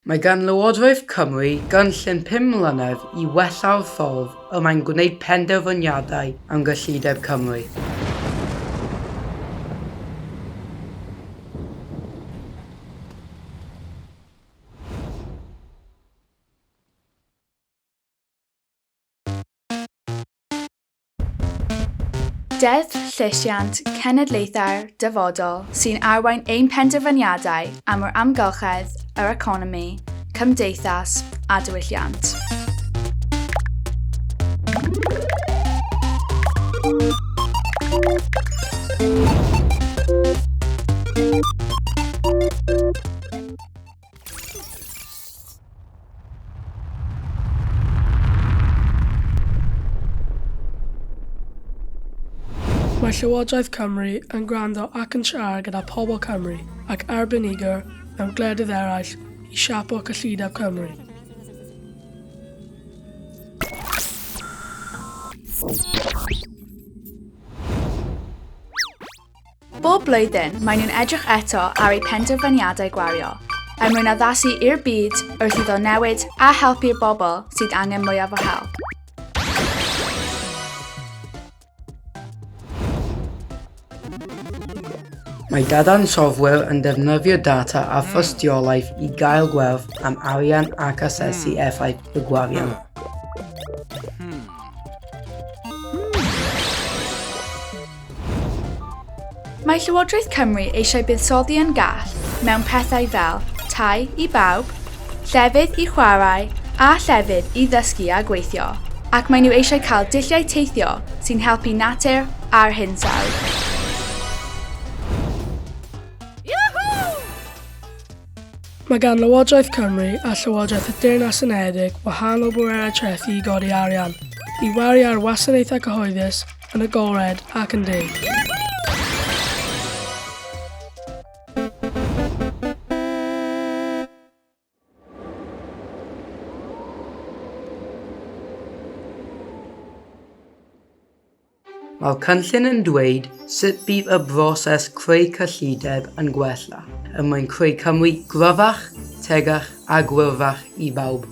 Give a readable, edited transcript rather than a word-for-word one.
Mae gan Lywodraeth Cymru gynllun pum mlynedd i wella'r ffordd y mae'n gwneud penderfyniadau am gyllideb Cymru. Deddf Llesiant Cenedlaethau'r Dyfodol sy'n arwain ein penderfyniadau am yr amgylchedd, yr economi, cymdeithas a diwylliant. Mae Llywodraeth Cymru yn gwrando ac yn siarad gyda pobl Cymru ac arbenigwr mewn gwledydd eraill i siapo cyllideb Cymru. Bob blwyddyn, maen nhw'n edrych eto ar eu penderfyniadau gwario, er mwyn addasu i'r byd wrth iddo newid a helpu'r bobl sydd angen mwyaf o help. Mae dadansoddwyr yn defnyddio data a thystiolaeth i gael gwerth am arian ac asesu effaith y gwariant. Mae Llywodraeth Cymru eisiau buddsoddi yn gall mewn pethau fel tai i bawb, llefydd i chwarae a llefydd i ddysgu a gweithio, ac maen nhw eisiau cael dulliau teithio sy'n helpu natur a'r hinsawdd. Mae gan Lywodraeth Cymru a Llywodraeth y Deyrnas Unedig wahanol bwerau trethi i godi arian, i wario ar wasanaethau cyhoeddus, yn agored ac yn deg. Mae'r cynllun yn dweud sut bydd y broses creu cyllideb yn gwella er mwyn creu Cymru gryfach, tegach a gwyrddach i bawb.